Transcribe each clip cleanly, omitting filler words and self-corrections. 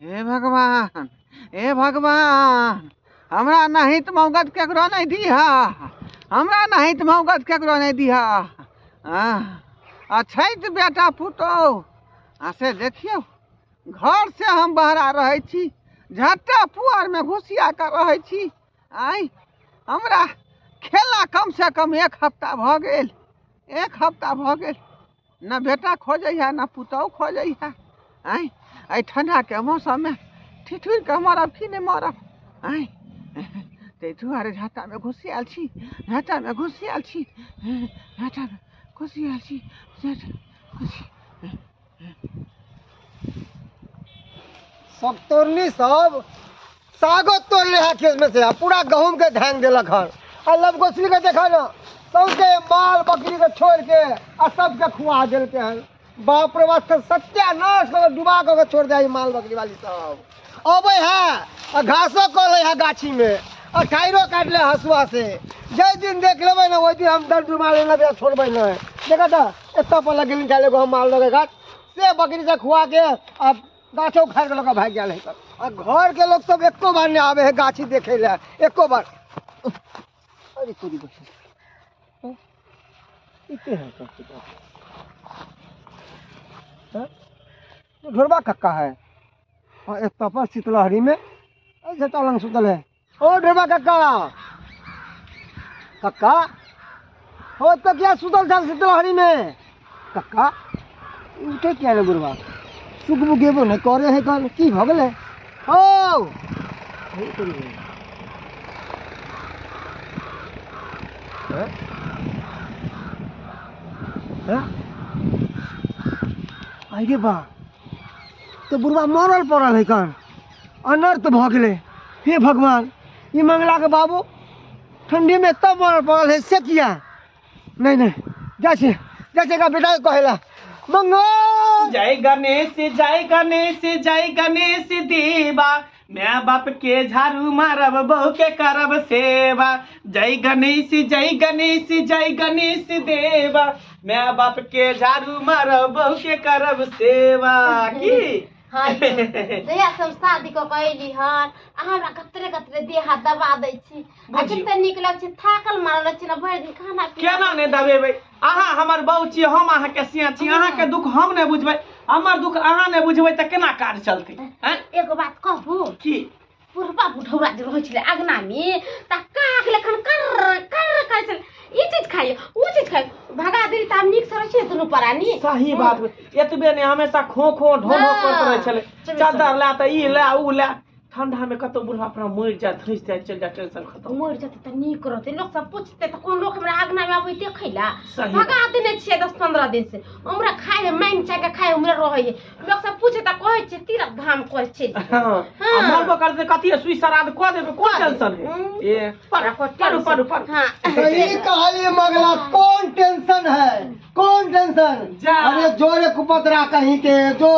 हे भगवान, हे भगवान, हमरा नहित मौगत केकरो नहि दिहा, हमरा नहित मौगत केकरो नहि दिहा। अछैत बेटा पुतोहु आ से देखियौ, घर से हम बहरा रहै छी, झट्टा पुआरमे घुसिया कऽ रहै छी। आइ हमरा खेला कम से कम एक हफ्ता भऽ गेल, एक हफ्ता भऽ गेल, न बेटा खोजै है न पुतोहु खोजै है। आइ एहि ठण्डाके मौसममे ठिठुरि कऽ मरब कि नहि मरब? आइ ताहि दुआरे झट्टामे घुसियाल छी, झट्टामे घुसियाल छी, झट्टामे घुसियाल छी। सब तोड़नी सब सागो तोड़ ले है खेत में से, पूरा गहूम के धांग देलक हन। आ लवगोछली के देखा ना, सबके माल बकरी के छोड़ के आ सबके खुआ देलके हन। बाप रे बाप, सत्यानाश कर डुबा के छोड़ दे माल बकरी वाली सब। अबे है आ घासो कऽ ले है गाछी में, आ ठाइरो काटि ले हसुआ से। जाहि दिन देख लेबै ने ओहि दिन हम दर्द डुबा लेना छोड़बै नहि। देखा तऽ एतऽ पर लगेली चाहे एगो हम माल लगे गाछ से बकरी से खुआ के आ गाछो उखाड़ के लऽ कऽ भागि गेल है। आ घर के लोग सब एको बार नहीं आवे है गाछी देखे ले, एको बार। अरे तोरी बहिन, इते है सब चीज। ढोरबा कक्का है और एक पर शीतलहरी में ऐसे तलंग सुतल है। ओ ढोरबा कक्का, कक्का हो तो क्या सुतल था शीतलहरी में? कक्का उठे क्या ने बुढ़वा सुख बुगेबो नहीं करे है कल की भऽ गेलै? हौ अरे बा, तो बुढ़वा मरल पड़ल है कन, अनर्थ भऽ गेलै। हे भगवान, ई मंगला के बाबू ठंडी में तब मरल पड़ल है से किया? नहीं नहीं, जाइ छै जाइ छै बेटा कहेला मंगल। जय गणेश जय गणेश जय गणेश देवा, मैं बाप के झाड़ू मारब बहू के करब सेवा। जय गणेश जय गणेश जय गणेश देवा, मैं बाप के झाड़ू मारब बहू के करब सेवा। की हाँ, जहिया सब शादी कऽ के अयली हन आ हमरा कतरे कतरे देह हाथ दबा दै छी, आ कते नीक लगै छै, थाकल मारल रहै छी ने भरि दिन खाना पीना। केना नहि दबेबै? अहाँ हमर बहू छी, हम अहाँके सिया छी, अहाँके दुख हम नहि बुझबै, हमर दुख अहाँ नहि बुझबै तऽ केना काज चलतै? एगो बात कहू की? बुढ़बा बुढ़ौरा जे रहै छलै अङ्गना मे तऽ काक लेखन कर कर करै छलै, ई चीज खाइए ओ चीज खाइए, भगा देली तऽ आब नीक से रहै छै दुनू प्राणी। सही बात, एतबे नहि हमेशा खो खो ढो ढो करैत रहै छलै, चादर ला तऽ ई ला ऊ ला। ठंडा में कतौ बुढ़वा अपना मरि जाए, धँसि जाए, चलि जाए, टेंशन खत्म। मरि जेतै तऽ नीक रहतै, लोक सब पूछतै तऽ कोन लोक हमरा अङ्गना मे अबै देखै ला? भगा देने छियै 10-15 दिन से, हमरा खाइ है माँगि चाहि के खाइ हमरा रहै है, लोक सब पूछे तऽ कहै छियै तीरथ धाम करै छियै। मरबो करतै कथी है, सुई श्राद्ध कऽ देबै, कोन टेंशन है? ए पढ़ू पढ़ू पढ़ू। सही कहलियै मगला, कौन टेंशन है, कौन टेंशन? अरे जोरे कुपतरा कहीं के जो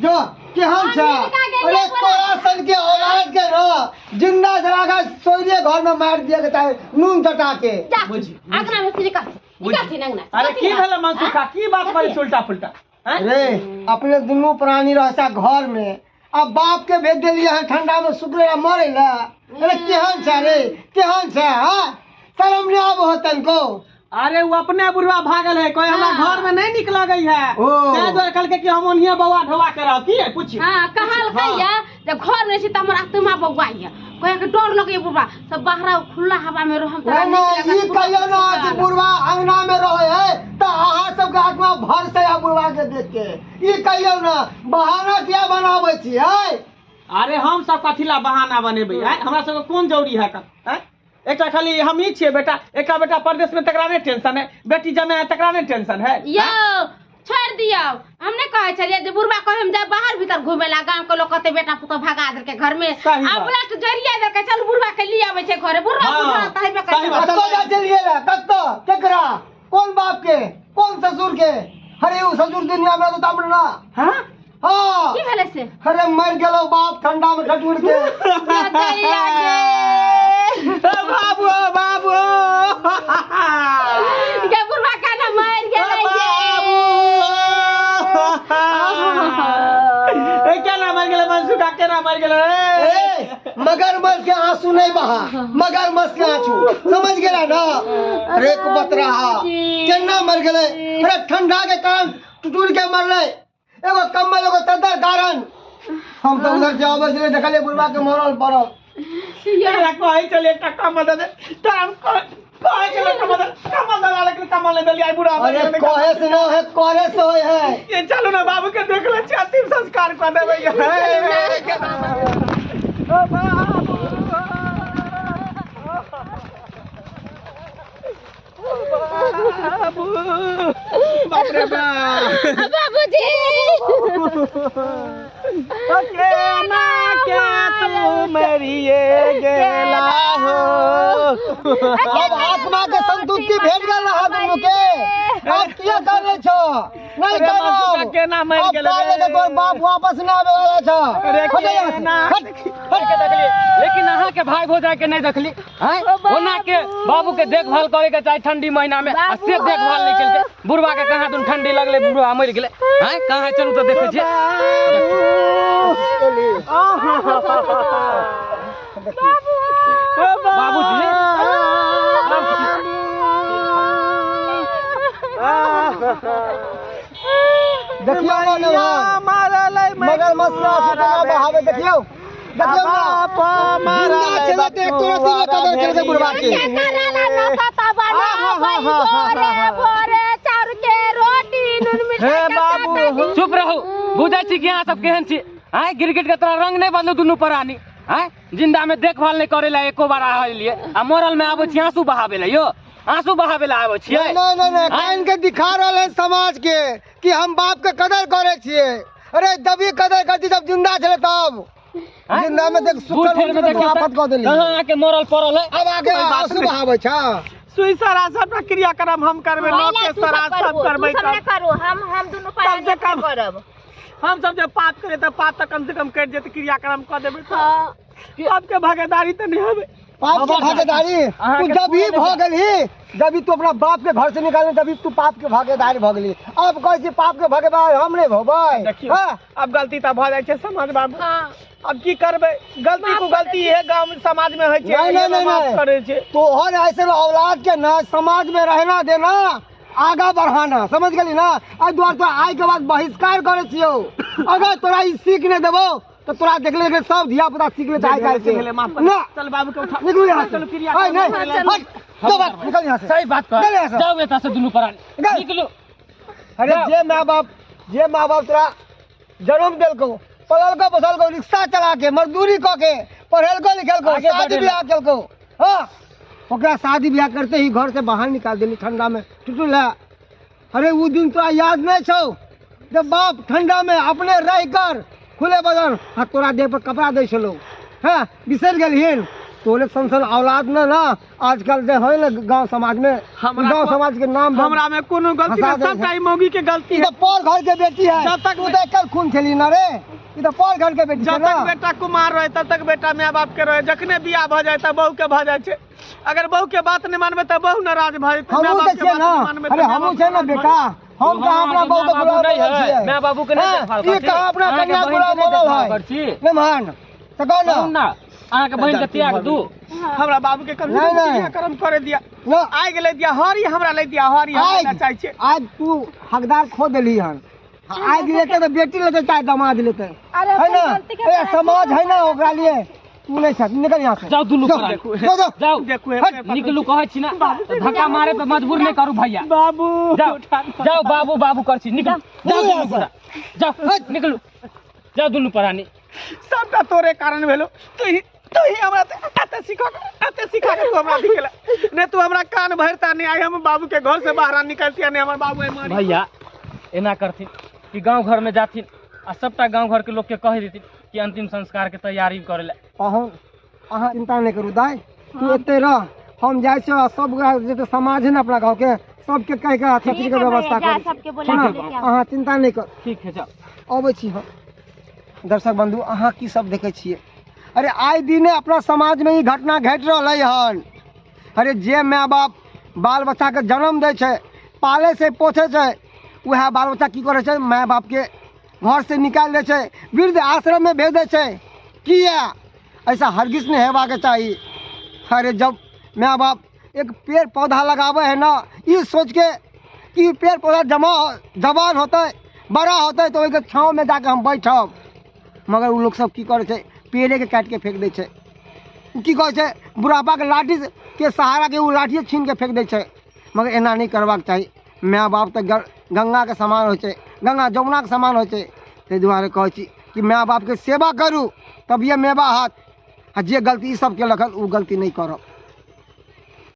जो केहन छ? अरे तोरा सन के औलाद के न जिंदा जला के सोइरे घर में मार दिया के चाहे नून चटा के। अगना में निकाल निकाल अंगना। अरे की भेल मनसुखा, की बात करै उल्टा पुल्टा? अरे अपने दुनू प्राणी रहता घर में, अब बाप के भेज देलिए हैं ठंडा में सुखले मरे ला। अरे केहन छ रे, केहन छ? हां शर्म नहीं आबो हतन को। अरे वो अपने बुढ़वा भागल है, कोई हमरा घर में नहीं निक लगै है, तै दुआरे कहलकै कि हम ओनिये बौआ ढोआ के रहब। की है पूछि? हां कहलकै या जब घर में छी त हमर आत्मा बौआ या, कहे के डर लगै बुढ़वा सब बाहर खुला हवा में रहम त नीक लगत। ई कहियो ना कि बुढ़वा अंगना में रहे है त अहाँ सब के आत्मा भर से आ बुढ़वा के देख के, ई कहियो ना बहाना किया बनाबै छी है? अरे हम सब कथिला बहाना बनेबै है, हमरा सब के कोन जरूरी है का? एकटा खाली हम ही छियै बेटा, एकटा बेटा परदेश में तकरा नहि टेंशन है, बेटी जमे है तकरा नहि टेंशन है। यौ छोड़ दियौ, हम नहि कहै छलियै जे बुढ़बा कहै हम जाय बाहर भीतर घुमै ला, गाँव के लोक कहतै बेटा पुतोह भगा देलकै घर में, आ बुलेट जरिया देलकै चल बुढ़बा के लिए आबै छै घरे, बुढ़बा बुढ़बा तऽ हेबे करै छै। कतऽ जाइ छलियै रे, कतऽ, केकरा, कोन बाप के, कोन ससुर के? अरे ओ ससुर दुनिया में तऽ हमरा ना। हां हाँ। की भेलै से? अरे मर गेलो बाप ठंडा में ठठुर के। बाबू बाबू गे बुढ़वा काना मर गेलै गे। ए केना मर गेलै मनसुखा, केना मरि गेलै ए, मगरमच्छ के आंसू नहीं बहा, मगरमच्छ के आंसू समझ गेला ना? अरे बतराहा केना मर गेलै? अरे ठंडा के कारण टुटुर के मरलै, एगो कम्बल एगो चद्दर कारण। हम तो उधर से आबै छलियै, देखलियै बुढ़वा के मरल पड़ल। एकरा कहै छलियै एकटा कम्बल दऽ दे, तऽ हम कहै छलियै कम्बल दऽ, कम्बल दऽ दे, लेकिन कम्बल नहि देलियै, आइ बुढ़ा मरि अरे गेलै। कहे से ना है, करे से होय है। ये चलू ना बाबू के देख ले छी, अंतिम संस्कार कऽ देबै। ओ बाबू, बाबू, बाप रे बाप। बाबूजी केना के तू मरिए गेला हो? अब आत्मा के संतुष्टि भेट गेल रहा दुनू के, अब किया करे छो? नहीं अरे करब। बाबू केना मरि अब गेलै काल्हि रे? के तोर बाप वापस ना आबे वाला छ। अरे हट जा यहाँ से, केना? हट, हट। के देखली, लेकिन अहाँ के भाई भौजाई के नहीं देखली। हैं ओना के बाबू के देखभाल करे के चाही ठंडी महीना में, आ से देखभाल नहीं केलकै। बुढ़वा के कहाँ दुन ठंडी लगलै, बुढ़वा मरि गेलै। हैं कहाँ चलू तऽ देखै छियै। बाबूजी, देखियौ ना नौहान, मगरमच्छ के आंसू केना बहावे, देखियौ, देखियौ ना। जिंदा छलै तऽ एको रत्ती नहि कदर केलकै बुढ़वा के। करला नशा बनाबै भोरे भोरे चाउर के रोटी नून मिरचाई हे के बाबू। चटनी। चुप रहू, बुझै छी कि अहाँ सब केहन छी। आँय गिरगिट के तोरा रंग नहीं बदलू दुनू प्राणी। आँय जिंदा में देखभाल नहीं करे ला एको बार आलिए, आ मरल में आबै छी आंसू बहाबे ला। यो आंसू बहाबे ला आबै छियै? नहीं नहीं नहीं, कान के दिखा रहल है समाज के कि हम बाप के कदर करे छियै। अरे तभी कदर करती जब जिंदा छलै तब। आँय? जिंदा में देख बूढ़ सुखल फेर में में देखियौ आफत कऽ देली। कहाँ आके मरल पड़ल है। अब आके आंसू बहाबै छ। सुई सरा सबटा क्रियाक्रम हम करबै, नौ पहिले के तू सब सरा सब करबो, करबै। तू सब तब नहि करू, हम दुनू कम प्राणी से कम करब। हम सब जे पाप करे तऽ पाप तऽ कम से कम कटि जेतै, क्रियाक्रम कऽ देबै तऽ। हाँ। पाप के भागीदारी तऽ नहि हेबै। पाप के भागीदारी तू जब ही भऽ गेलही, जब ही तू अपना बाप के घर से निकालने, तभी तू पाप के भागीदारी भऽ गेली। अब कहै छी पाप के भागीदारी हम नहीं भबै। देखियौ हाँ? अब गलती तऽ भऽ जाइ छै समाज बाबू, हाँ। अब की करबै? गलती को गलती है गाँव समाज में होइ छै, नहीं, नहीं, नहीं, माफ नहीं। करै छै। तोहर ऐसे औलाद के ना समाज में रहना देना, आगा बढ़ाना, समझ गेली ना? एहि दुआरे तोरा आइ के बाद बहिष्कार करै छियौ। अगर तोरा ई सीख नहि देबौ तऽ तोरा देखले देखले सब धिया पुता सीख लेतै आइ काल्हि के। भेलै, माफ कर। ना चल बाबू के उठा, निकलू यहाँ से। चलू क्रिया नहीं, नहीं, चलू। हट, जाओ बाहर, निकल यहाँ से। सही बात कह, निकल यहाँ से। जाउ एतऽ से दुनू प्राणी निकल। निकलू। अरे जे माँ बाप, जे माँ बाप तोरा जन्म देलकौ, पललकौ पोसलकौ, रिक्शा चला के मजदूरी कऽ के पढ़ेलकौ लिखेलकौ, आगे शादी बढ़ेलक। बियाह केलकौ, हाँ ओकरा शादी बियाह करते ही घर से बाहर निकाल देली ठंडा में टुटुला। अरे उ दिन तोरा याद नहीं छौ जब बाप ठंडा में अपने रह कर खुले बदन आ तोरा देह पर कपड़ा दै छलौ? हाँ बिसरि गेलहिन? तोरे सन सन औलाद न ना आजकल जे है ना गांव समाज में, हमरा गांव समाज के नाम हमरा में कोनो गलती हंसा नहीं, दै सबटा छै। ई मौगी के गलती ई है। तऽ पर घर के बेटी है। जब तक तू तऽ एकर खून खेली ना रे, ई तऽ पर घर के बेटी छै जब ना। तक बेटा कुमार रहे तब तक बेटा माय बाप के रहे, जखने बियाह भऽ जाय तब बहू के भऽ जाइ छै। अगर बहू के बात नहीं मानबै तऽ बहू नाराज भऽ जेतै। माय हमहूँ बाप तऽ के छियै बात ना। नहि मानबै तऽ अरे माय हमहूँ बाप छियै ना नाराज भऽ बेटा, हम कहाँ अपना बहू के माय बाबू गुलाम नहीं बनल है, छियै? माय बाबू के नहीं हाँ, देखभाल ई करती। कहाँ अपना अहाँके कन्या बहिन गुलाम के नहीं बनल देखभाल है? करती। नहीं मान तऽ कह ना। कहू ना, अहाँके बहिन के त्याग दू। हमरा बाबू के कम से नहीं, कम नहीं। क्रियाक्रम करे दिया। ना। आगि ले दिया हरी, हमरा ले दिया हरी, हम आगि लेना चाहै छियै। आज तू हकदार खो देली हन। आगि लेते तऽ बेटी लेते चाहे दामाद लेते, अरे है ना? अपन गलती के ए, प्रायश्चित समाज है ना ओकरा लिए। तू नहीं छह, निकल यहाँ से। जाउ दुनू जाओ, प्राणी। जाओ, जाओ। जाउ। देखू, हट, हे, निकलू कहै छी ना, धक्का मारे पे मजबूर नहीं करू भैया। बाबू जाओ जाओ, बाबू बाबू कर छी, निकलू जाओ निकल दुनू यहाँ से। प्राणी। जाओ निकलू, जाओ दुनू प्राणी। सबटा तोरे कारण भेलो। तू ही हमरा एते सिखा के, एते सिखा के तू हमरा दिखेला नहीं, तू हमरा कान भरता नहीं। आई हम बाबू के घर से बाहर निकलती नहीं, हमर बाबू मारी। भैया एना करथिन कि गांव घर में जाथिन आ सबटा गांव घर के लोग के कह देथिन कि अंतिम संस्कार के तैयारी करे ला। अहाँ अहाँ चिंता नहीं करू दाई, तू एते रह, हम जाइ छियौ आ सब जते समाज है ना अपना गाँव के सबके कहि के छठी ठीक के है व्यवस्था भैया, जा करू। सबके बोला हाँ, के लेके आउ। अहाँ चिंता नहीं कर। ठीक है जाओ। अबै छी हम। दर्शक बंधु अहाँ की सब देखै छियै? अरे आइ दिने अपना समाज में ई घटना घटि रहलै हन। अरे जे माय बाप बाल बच्चाके जन्म दै छै, पालै छै पोसै छै, उएह बाल बच्चा की करै छै? माय बापके घर से निकालि दै छै, वृद्ध आश्रममे भेज दै छै। किया ऐसा हरगिज नहि हेबाक चाही। अरे जब माय बाप एक पेड़ पौधा लगाबै है ना, ई सोच के कि पेड़ पौधा जमा जवान होतै, बड़ा होतै तऽ ओहिके छाँवमे जाके हम बैठब, मगर ओ लोक सब की करै छै, पेड़ेके काटिके फेक दै छै। ओ की कहै छै, बुढ़ापाके लाठी के सहाराके ओ लाठिए छीनके फेक दै छै। मगर एना नहि करबाक चाही। माय बाप तऽ गङ्गाके समान होइ छै, गङ्गा जमुनाके समान होइ छै। ताहि दुआरे कहै छी कि माय बापके सेवा करू तभिए मेवा हाथ, आ जे गलती ई सब केलक हन ओ गलती नहि करब।